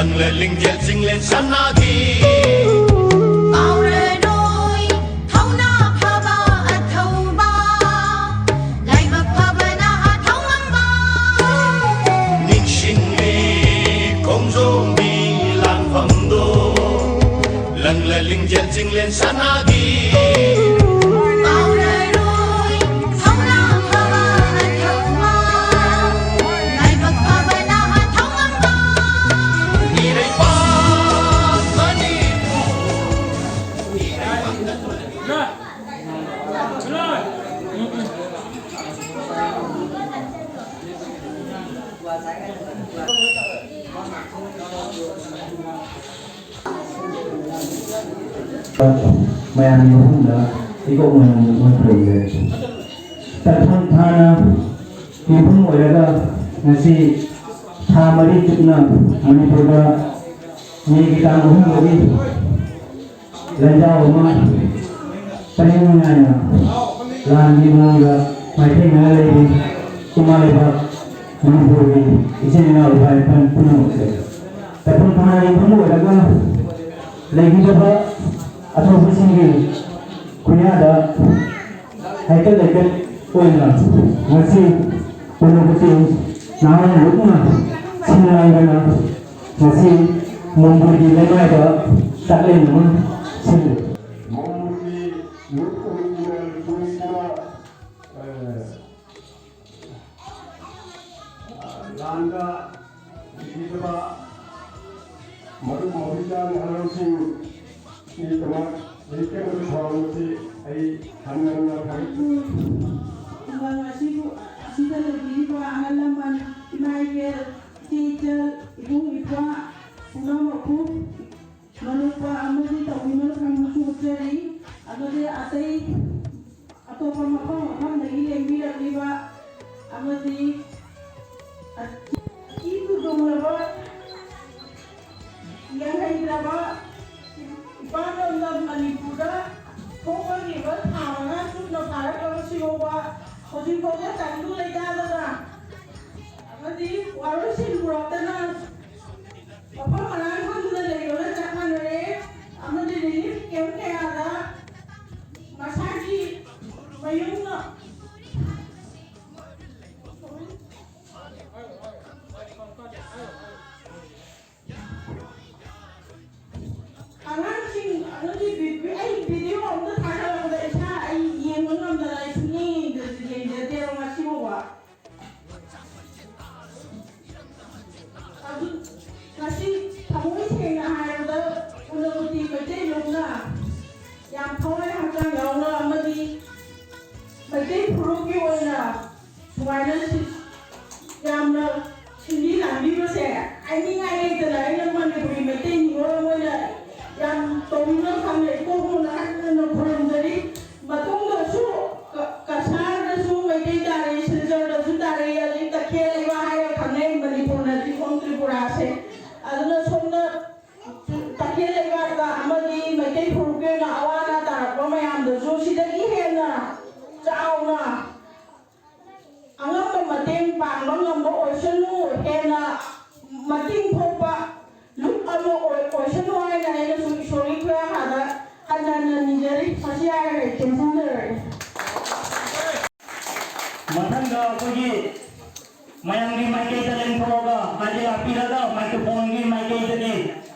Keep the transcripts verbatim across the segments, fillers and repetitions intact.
ꯅꯪꯅ ꯂꯤꯡꯖꯦꯜ ꯆꯤꯡꯂꯦꯟ ꯁꯅꯥꯒꯤ ꯀꯥꯎꯔꯔꯣꯏ ꯊꯧꯅꯥ ꯐꯕ ꯑꯊꯧꯕ, ꯂꯥꯏꯕꯛ ꯐꯕꯅ ꯑꯊꯧꯉꯝꯕ꯫ ꯅꯤꯡꯁꯤꯡꯂꯤ ꯈꯣꯡꯖꯣꯝꯒꯤ ꯂꯥꯟꯐꯝꯗꯣ, ꯂꯪꯂ ꯂꯤꯡꯖꯦꯜ ꯆꯤꯡꯂꯦꯟ ꯁꯅꯥꯒꯤ ꯀꯥꯎꯔꯔꯣꯏ ꯊꯧꯅꯥ ꯐꯕ ꯑꯊꯧꯕ, ꯂꯥꯏꯕꯛ ꯐꯕꯅ ꯑꯊꯧꯉꯝꯕ꯫ ꯏꯔꯩꯄꯥꯛ ꯃꯅꯤꯄꯨꯔ꯫ ꯃꯌꯥꯝꯒꯤ ꯃꯐꯝꯗ ꯏꯀꯣꯛ ꯃꯌꯥꯝꯒꯤ ꯃꯐꯝ ꯊꯣꯟꯖꯔꯤ꯫ ꯇꯥꯏꯕꯪ ꯊꯥꯅ ꯌꯨꯝꯐꯝ ꯑꯣꯏꯔꯒ ꯉꯁꯤ ꯊꯥ ꯃꯔꯤ ꯆꯨꯞꯅ ꯃꯅꯤꯄꯨꯔꯗ ꯃꯦꯒꯤ ꯇꯥꯡ ꯑꯍꯨꯝꯗꯒꯤ ꯂꯥꯟꯖꯥꯎ ꯑꯃ ꯄꯔꯤꯡ ꯅꯥꯏꯅ ꯂꯥꯟꯒꯤ ꯃꯑꯣꯡꯗ ꯃꯥꯏꯊꯦꯡꯅꯔ ꯂꯩꯔꯤ ꯏꯃꯥ ꯂꯩꯕꯥꯛ ꯃꯅꯤꯄꯨꯔꯒꯤ ꯏꯆꯤꯟ ꯏꯅꯥꯎ ꯏꯄꯥ ꯏꯄꯨ ꯄꯨꯝꯅꯃꯛꯁꯦ꯫ ꯇꯥꯏꯕꯪ ꯊꯥꯅ ꯌꯨꯝꯐꯝ ꯑꯣꯏꯔꯒ ꯂꯩꯈꯤꯗꯕ ꯑꯇꯣꯞꯄꯁꯤꯡꯒꯤ ꯈꯨꯌꯥꯗ ꯍꯩꯀꯠ ꯂꯩꯀꯠ ꯑꯣꯏꯅ ꯉꯁꯤ ꯄꯣꯂꯣ ꯀꯆꯤꯟ ꯅꯍꯥꯔꯣꯜ ꯂꯨꯞꯅ ꯁꯤꯟ ꯂꯥꯡꯗꯅ ꯉꯁꯤ ꯃꯣꯡꯒꯣꯜꯒꯤ ꯂꯩꯃꯥꯏꯗ ꯆꯥꯛꯂꯦꯟ ꯑꯃ ꯁꯤꯜꯂꯤ꯫ ꯃꯣꯡꯒꯣꯜꯒꯤ ꯂꯨꯞ ꯑꯣꯏꯅ ꯂꯨꯆꯤꯡꯗꯨꯅ, ꯑ, ꯂꯥꯟꯗ ꯁꯤꯈꯤꯗꯕ ꯃꯔꯨꯞ ꯃꯧꯔꯨꯕꯤꯆꯥ ꯅꯍꯥꯔꯣꯜꯁꯤꯡꯒꯤꯗꯃꯛ ꯂꯩꯇꯦꯡꯕꯒꯤ ꯊꯧꯔꯥꯡ ꯑꯁꯤ ꯑꯩ ꯍꯟꯅ ꯍꯟꯅ ꯊꯥꯒꯠꯆꯔꯤ꯫ ꯈꯨꯡꯒꯪ ꯑꯁꯤꯕꯨ, ꯑꯁꯤꯗ ꯂꯩꯕꯤꯔꯤꯕ ꯑꯍꯜ ꯂꯃꯟ, ꯏꯃꯥ ꯏꯕꯦꯜ, ꯏꯆꯦ ꯏꯆꯜ, ꯏꯕꯨꯡ ꯏꯄ꯭ꯋꯥ, ꯏꯅꯥꯎ ꯃꯄꯨ, ꯃꯅꯧꯄꯥ ꯑꯃꯗꯤ ꯇꯧꯕꯤꯃꯜ ꯈꯪꯕꯁꯨ ꯎꯠꯆꯔꯤ꯫ ꯑꯃꯗꯤ ꯑꯇꯩ ꯑꯇꯣꯞꯄ ꯃꯐꯝ ꯃꯐꯝꯗꯒꯤ ꯂꯦꯡꯕꯤꯔꯛꯂꯤꯕ ꯑꯃꯗꯤ ꯑꯀꯤ ꯈꯨꯗꯣꯡꯂꯕ, ꯌꯦꯡꯍꯩꯗ꯭ꯔꯕ ꯏꯄꯥꯝ ꯂꯝꯗꯝ ꯃꯅꯤꯄꯨꯔꯗ ꯊꯣꯛꯄꯒꯤꯕ ꯊꯥ ꯃꯉꯥ ꯆꯨꯞꯅ ꯐꯥꯔꯛꯂꯕꯁꯤ ꯐꯥꯎꯕ ꯍꯧꯖꯤꯛ ꯐꯥꯎꯕ ꯇꯪꯗꯨ ꯂꯩꯇꯥꯗꯅ ꯑꯃꯗꯤ ꯋꯥꯔꯣꯏꯁꯤꯟ ꯄꯨꯔꯛꯇꯅ ꯃꯐꯝ ꯑꯉꯥꯡꯁꯤꯡ ꯑꯗꯨꯒꯤ ꯚꯤ-, ꯚꯤ-, ꯑꯩ ꯚꯤꯗꯤꯑꯣ ꯑꯝꯇ ꯊꯥꯒꯠꯂꯛꯄꯗ ꯏꯁꯥ ꯑꯩ ꯌꯦꯡꯕ ꯉꯝꯗꯅ ꯑꯩ ꯁꯨꯡꯌꯦꯡ ꯌꯦꯡꯗ-, ꯌꯦꯡꯖꯗꯦꯕ ꯉꯁꯤꯐꯥꯎꯕ꯫ ꯑꯗꯨ ꯉꯁꯤ ꯊꯃꯣꯏ ꯁꯦꯡꯅ ꯍꯥꯏꯔꯕꯗ ꯎꯅꯕꯨꯇꯤ ꯃꯩꯇꯩꯂꯣꯟꯅ ꯌꯥꯝ ꯊꯋꯥꯏ ꯍꯛꯆꯥꯡ ꯌꯥꯎꯅ ꯑꯃꯗꯤ ꯃꯩꯇꯩ ꯐꯨꯔꯨꯞꯀꯤ ꯑꯣꯏꯅ ꯁꯨꯃꯥꯏꯅ ꯁꯤ-, ꯌꯥꯝꯅ ꯁꯤꯟꯕꯤ ꯂꯥꯡꯕꯤꯕꯁꯦ ꯍꯥꯏꯅꯤꯡꯉꯥꯏ ꯂꯩꯇꯅ ꯑꯩꯅ ꯃꯅꯤꯄꯨꯔꯤ ꯃꯩꯇꯩ ꯅꯤꯉꯣꯜ ꯑꯃ ꯑꯣꯏꯅ ꯌꯥꯝ ꯇꯧꯅꯤꯡꯅ ꯈꯪꯅꯩ꯫ ꯏꯀꯣꯛ ꯃꯣꯟꯅ ꯍꯟꯅ ꯈꯨꯔꯨꯝꯖꯔꯤ꯫ ꯃꯇꯨꯡꯗꯁꯨ ꯀ-, ꯀꯁꯥꯔꯗꯁꯨ ꯃꯩꯇꯩ ꯇꯥꯔꯦ, ꯁꯤꯜꯆꯔꯗꯁꯨ ꯇꯥꯔꯦ, ꯑꯗꯩ ꯇꯈꯦꯜ ꯂꯩꯕꯥꯛ ꯍꯥꯏꯔ ꯈꯪꯅꯩ ꯃꯅꯤꯄꯨꯔꯅꯗꯤ ꯁꯣꯝ ꯇ꯭ꯔꯤꯄꯨꯔꯥꯁꯦ꯫ ꯑꯗꯨꯅ ꯁꯣꯝꯗ ꯇꯈꯦꯜ ꯂꯩꯕꯥꯛꯇ ꯑꯃꯗꯤ ꯃꯩꯇꯩ ꯐꯨꯔꯨꯞꯀꯤ ꯑꯣꯏꯅ ꯑꯋꯥ ꯑꯅꯥ ꯇꯥꯔꯛꯄ ꯃꯌꯥꯝꯗꯁꯨ ꯁꯤꯗꯒꯤ ꯍꯦꯟꯅ ꯆꯥꯎꯅ ꯑꯉꯝꯕ ꯃꯇꯦꯡ ꯄꯥꯡꯕ ꯉꯝꯕ ꯑꯣꯏꯁꯅꯨ, ꯍꯦꯟꯅ ꯃꯇꯤꯡ ꯊꯣꯛꯄ ꯂꯨꯞ ꯑꯃ ꯑꯣꯏ-, ꯑꯣꯏꯁꯅꯨ ꯍꯥꯏꯅ ꯑꯩꯅꯁꯨ ꯏꯁꯣꯔꯒꯤ ꯈꯨꯌꯥꯈꯥꯗ ꯍꯟꯅ ꯍꯟꯅ ꯅꯤꯖꯔꯤ꯫ ꯃꯁꯤ ꯍꯥꯏꯔꯒ ꯑꯩ ꯇꯦꯟꯁꯤꯟꯖꯔꯒꯦ꯫ ꯃꯊꯪꯗ ꯑꯩꯈꯣꯏꯒꯤ ꯃꯌꯥꯝꯒꯤ ꯃꯥꯏꯀꯩꯗ ꯂꯦꯡꯊꯣꯛꯑꯒ, ꯍꯥꯏꯗꯤ ꯂꯥꯛꯄꯤꯔꯒ ꯃꯥꯏꯀ꯭ꯔꯣꯐꯣꯟꯒꯤ ꯃꯥꯏꯀꯩꯗꯒꯤ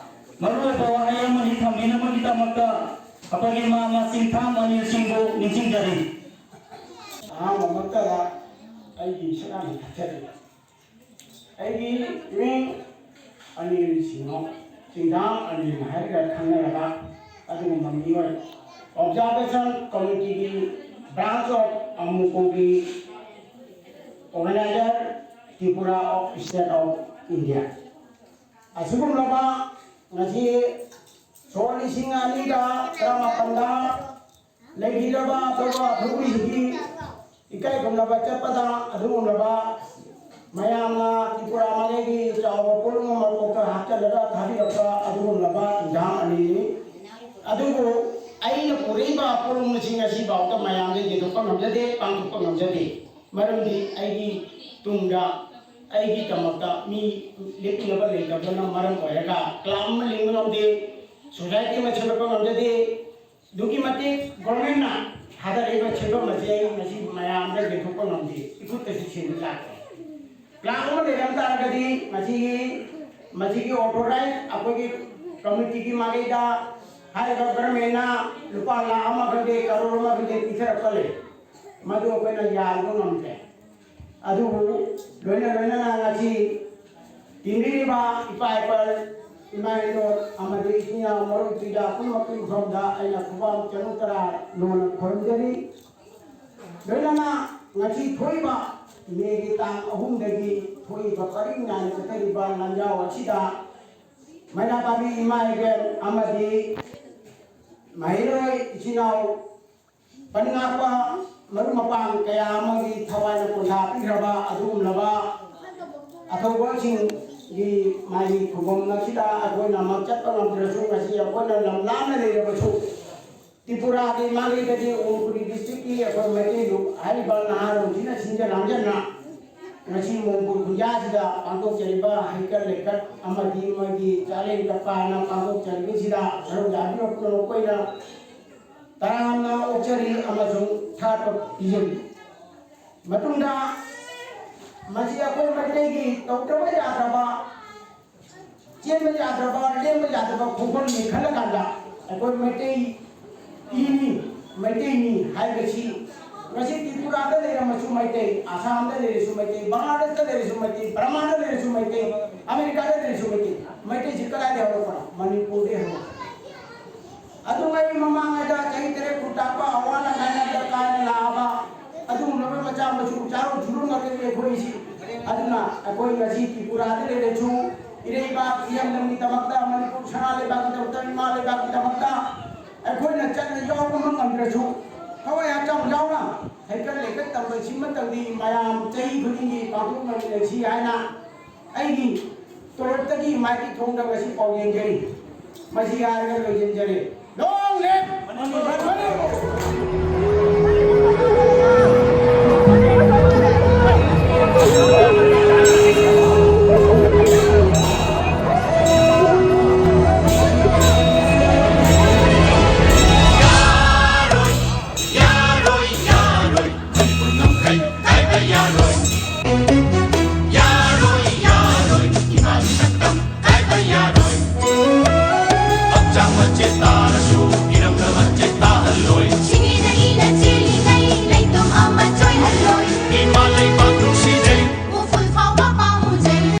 ꯃꯔꯨꯑꯣꯏꯕ ꯋꯥꯍꯩ ꯑꯃꯅꯤ ꯊꯝꯕꯤꯅꯕꯒꯤꯗꯃꯛꯇ ꯑꯩꯈꯣꯏꯒꯤ ꯃꯥꯃ ꯆꯤꯡꯊꯥꯝ ꯑꯅꯤꯜ ꯁꯤꯡꯕꯨ ꯅꯤꯡꯁꯤꯡꯖꯔꯤ꯫ ꯑꯍꯥꯟꯕꯃꯛꯇꯗ ꯑꯩꯒꯤ ꯁꯛꯅꯥꯏ ꯊꯛꯆꯔꯤ꯫ ꯑꯩꯒꯤ ꯃꯤꯡ ꯑꯅꯤꯜ ꯁꯤꯡꯉꯣ, ꯆꯤꯡꯊꯥꯝ ꯑꯅꯤꯜ ꯍꯥꯏꯔꯒ ꯈꯪꯅꯔꯕ ꯑꯗꯨꯒꯨꯝꯕ ꯃꯤꯑꯣꯏ꯫ Observation Committeeꯒꯤ branch of ꯑꯃꯨꯀꯣꯒꯤ organizer, Tripura of State of India꯫ ꯑꯁꯤꯒꯨꯝꯂꯕ ꯉꯁꯤ ꯁꯣꯛ ꯂꯤꯁꯤꯡ ꯑꯅꯤꯒ ꯇꯔꯥꯃꯥꯄꯟꯗ ꯂꯩꯈꯤꯗ꯭ꯔꯕ ꯑꯇꯣꯞꯄ ꯐꯨꯔꯨꯞꯁꯤꯡꯒꯤ ꯏꯀꯥꯏ ꯈꯨꯝꯅꯕ ꯆꯠꯄꯗ ꯑꯗꯨꯒꯨꯝꯂꯕ ꯃꯌꯥꯝꯅ ꯇ꯭ꯔꯤꯄꯨꯔꯥ ꯃꯥꯂꯦꯝꯒꯤ ꯆꯥꯎꯕ ꯄꯣꯠꯂꯨꯝ ꯑꯃ ꯀꯣꯛꯇ ꯍꯥꯞꯆꯤꯜꯂꯒ ꯊꯥꯕꯤꯔꯛꯄ ꯑꯗꯨꯒꯨꯝꯂꯕ ꯏꯟꯖꯥꯝ ꯑꯅꯤꯅꯤ꯫ ꯑꯗꯨꯕꯨ ꯑꯩꯅ ꯄꯨꯔꯛꯏꯕ ꯄꯣꯠꯂꯨꯝ ꯑꯁꯤ ꯉꯁꯤꯐꯥꯎꯗ ꯃꯌꯥꯝꯗ ꯌꯦꯟꯊꯣꯛꯄ ꯉꯝꯖꯗꯦ, ꯄꯥꯡꯊꯣꯛꯄ ꯉꯝꯖꯗꯦ꯫ ꯃꯔꯝꯗꯤ ꯑꯩꯒꯤ ꯇꯨꯡꯗ ꯑꯩꯒꯤꯗꯃꯛꯇ ꯃꯤ ꯂꯦꯞꯄꯤꯅꯕ ꯂꯩꯇꯕꯅ ꯃꯔꯝ ꯑꯣꯏꯔꯒ club ꯑꯃ ꯂꯤꯡꯕ ꯉꯝꯗꯦ, society ꯑꯃ ꯁꯦꯝꯒꯠꯄ ꯉꯝꯖꯗꯦ꯫ ꯑꯗꯨꯛꯀꯤ ꯃꯇꯤꯛ governmentꯅ ꯊꯥꯗꯔꯛꯏꯕ ꯁꯦꯟꯐꯝ ꯑꯁꯤ ꯑꯩ ꯉꯁꯤ ꯃꯌꯥꯝꯗ ꯌꯦꯟꯊꯣꯛꯄ ꯉꯝꯗꯦ, ꯏꯈꯨꯠꯇꯁꯨ ꯁꯦꯟꯗ ꯂꯥꯛꯇꯦ꯫ Club ꯑꯃ ꯂꯩꯔꯝ ꯇꯥꯔꯒꯗꯤ ꯃꯁꯤꯒꯤ, ꯃꯁꯤꯒꯤ authorize ꯑꯩꯈꯣꯏꯒꯤ ꯀꯃꯤꯇꯤꯒꯤ ꯃꯥꯏꯀꯩꯗ ꯍꯥꯏꯔꯤꯕ ꯒꯚꯔꯟꯃꯦꯟꯅ ꯂꯨꯄꯥ ꯂꯥꯈ ꯑꯃ ꯈꯪꯗꯦ, ꯀꯔꯣꯔ ꯑꯃ ꯈꯪꯗꯦ ꯄꯤꯊꯔꯛꯄ ꯂꯩ, ꯃꯗꯨ ꯑꯩꯈꯣꯏꯅ ꯌꯥꯔꯨꯕ ꯉꯝꯗ꯭ꯔꯦ꯫ ꯑꯗꯨꯕꯨ ꯂꯣꯏꯅ ꯂꯣꯏꯅꯅ ꯉꯁꯤ ꯇꯤꯟꯕꯤꯔꯤꯕ ꯏꯄꯥ ꯏꯄꯜ, ꯏꯃꯥ ꯏꯅꯣꯠ ꯑꯃꯗꯤ ꯏꯆꯤꯟ ꯏꯅꯥꯎ ꯃꯔꯨꯞ ꯏꯄꯤꯗ ꯄꯨꯝꯅꯃꯛꯀꯤ ꯃꯐꯝꯗ ꯑꯩꯅ ꯈꯨꯕꯥꯛ ꯆꯅꯨ ꯇꯔꯥ ꯂꯣꯟꯅ ꯈꯨꯔꯨꯝꯖꯔꯤ꯫ ꯂꯣꯏꯅꯅ ꯉꯁꯤ ꯊꯣꯛꯏꯕ ꯃꯦꯒꯤ ꯇꯥꯡ ꯑꯍꯨꯝꯗꯒꯤ ꯊꯣꯛꯏꯕ ꯄꯔꯤꯡ ꯅꯥꯏꯅ ꯆꯠꯊꯔꯤꯕ ꯂꯥꯟꯖꯥꯎ ꯑꯁꯤꯗ ꯃꯩꯔꯥ ꯄꯥꯏꯕꯤ ꯏꯃꯥ ꯏꯕꯦꯟ ꯑꯃꯗꯤ ꯃꯍꯩꯔꯣꯏ ꯏꯆꯤꯟ ꯏꯅꯥꯎ ꯄꯟ ꯉꯥꯛꯄ ꯃꯔꯨꯞ ꯃꯄꯥꯡ ꯀꯌꯥ ꯑꯃꯒꯤ ꯊꯋꯥꯏꯅ ꯄꯣꯟꯊꯥ ꯄꯤꯈ꯭ꯔꯕ ꯑꯗꯨꯒꯨꯝꯂꯕ ꯑꯊꯧꯕꯁꯤꯡꯒꯤ ꯃꯥꯒꯤ ꯈꯨꯕꯝ ꯑꯁꯤꯗ ꯑꯩꯈꯣꯏꯅ ꯃꯛ ꯆꯠꯄ ꯉꯝꯗ꯭ꯔꯁꯨ, ꯉꯁꯤ ꯑꯩꯈꯣꯏꯅ ꯂꯝ ꯂꯥꯞꯅ ꯂꯩꯔꯕꯁꯨ, ꯇ꯭ꯔꯤꯄꯨꯔꯥꯒꯤ ꯃꯥꯏꯀꯩꯗꯒꯤ ꯎꯃꯔꯀꯨꯔꯤ ꯗꯤꯁꯇ꯭ꯔꯤꯛꯀꯤ ꯑꯩꯈꯣꯏ ꯃꯩꯇꯩ ꯂꯨꯞ ꯍꯥꯏꯔꯤꯕ ꯅꯍꯥꯔꯣꯜꯁꯤꯅ ꯁꯤꯟꯖ ꯂꯥꯡꯖꯅ ꯉꯁꯤ ꯃꯣꯡꯒꯨꯜ ꯈꯨꯟꯖꯥꯁꯤꯗ ꯄꯥꯡꯊꯣꯛꯆꯔꯤꯕ ꯍꯩꯀꯠ ꯂꯩꯀꯠ ꯑꯃꯗꯤ ꯃꯣꯏꯒꯤ ꯆꯥꯂꯦꯟ ꯀꯠꯄ ꯍꯥꯏꯅ ꯄꯥꯡꯊꯣꯛꯆꯔꯤꯕꯁꯤꯗ ꯁꯔꯨꯛ ꯌꯥꯕꯤꯔꯛꯄ ꯃꯈꯣꯏꯅ ꯇꯔꯥꯝꯅ ꯑꯣꯛꯆꯔꯤ ꯑꯃꯁꯨꯡ ꯊꯥꯒꯠꯄ ꯄꯤꯖꯔꯤ꯫ ꯃꯇꯨꯡꯗ ꯃꯁꯤ ꯑꯩꯈꯣꯏ ꯃꯩꯇꯩꯒꯤ ꯇꯧꯗꯕ ꯌꯥꯗ꯭ꯔꯕ, ꯆꯦꯟꯕ ꯌꯥꯗ꯭ꯔꯕ, ꯂꯦꯡꯕ ꯌꯥꯗ꯭ꯔꯕ ꯈꯣꯡꯐꯝꯅꯤ ꯈꯜꯂꯀꯥꯟꯗ ꯑꯩꯈꯣꯏ ꯃꯩꯇꯩ ꯏꯅꯤ, ꯃꯩꯇꯩꯅꯤ ꯍꯥꯏꯕꯁꯤ ꯉꯁꯤ ꯇ꯭ꯔꯤꯄꯨꯔꯥꯗ ꯂꯩꯔꯝꯃꯁꯨ ꯃꯩꯇꯩ, ꯑꯁꯥꯝꯗ ꯂꯩꯔꯁꯨ ꯃꯩꯇꯩ, ꯕꯪꯒ꯭ꯂꯥꯗꯦꯁꯇ ꯂꯩꯔꯁꯨ ꯃꯩꯇꯩ, ꯕꯔꯃꯥꯗ ꯂꯩꯔꯁꯨ ꯃꯩꯇꯩ, ꯑꯃꯦꯔꯤꯀꯥꯗ ꯂꯩꯔꯁꯨ ꯃꯩꯇꯩ꯫ ꯃꯩꯇꯩꯁꯤ ꯀꯗꯥꯏꯗ ꯍꯧꯔꯛꯄꯅꯣ? ꯃꯅꯤꯄꯨꯔꯗꯒꯤ ꯍꯧꯔꯛꯄꯅꯤ꯫ ꯑꯗꯨꯉꯩ ꯃꯃꯥꯡꯉꯩꯗ ꯆꯍꯤ ꯇꯔꯦꯠ ꯀꯨꯟ ꯇꯥꯛꯄ ꯑꯋꯥ ꯑꯅꯥ ꯀꯥꯏꯅꯕꯗ ꯀꯥꯏꯅ ꯂꯥꯛꯑꯕ ꯑꯗꯨꯒꯨꯝꯂꯕ ꯃꯆꯥ ꯃꯁꯨ ꯆꯥꯔꯣꯟ ꯁꯨꯔꯣꯟ ꯉꯥꯛꯇꯅꯤ ꯑꯩꯈꯣꯏꯁꯤ꯫ ꯑꯗꯨꯅ ꯑꯩꯈꯣꯏ ꯉꯁꯤ ꯇ꯭ꯔꯤꯄꯨꯔꯥꯗ ꯂꯩꯔꯁꯨ ꯏꯔꯩꯕꯥꯛ ꯏꯔꯝꯗꯝꯒꯤꯗꯃꯛꯇ, ꯃꯅꯤꯄꯨꯔ ꯁꯅꯥ ꯂꯩꯕꯥꯛꯀꯤꯗꯃꯛꯇ, ꯏꯃꯥ ꯂꯩꯕꯥꯛꯀꯤꯗꯃꯛꯇ ꯑꯩꯈꯣꯏꯅ ꯆꯠꯅ ꯌꯥꯎꯕ ꯉꯝꯗ꯭ꯔꯁꯨ ꯊꯋꯥꯏ ꯍꯛꯆꯥꯡ ꯌꯥꯎꯅ ꯍꯩꯀꯠ ꯂꯩꯀꯠ ꯇꯝꯕꯁꯤꯃꯇꯪꯗꯤ ꯃꯌꯥꯝ ꯆꯍꯤ ꯈꯨꯗꯤꯡꯒꯤ ꯄꯥꯡꯊꯣꯛꯅꯃꯤꯟꯅꯁꯤ ꯍꯥꯏꯅ ꯑꯩꯒꯤ ꯇꯣꯔꯣꯞꯇꯒꯤ ꯃꯥꯏꯀꯩ ꯊꯣꯡꯗ ꯉꯁꯤ ꯄꯥꯎ ꯌꯦꯡꯖꯔꯤ꯫ ꯃꯁꯤ ꯍꯥꯏꯔꯒ ꯂꯣꯏꯁꯤꯟꯖꯔꯦ꯫ Long live Manipur!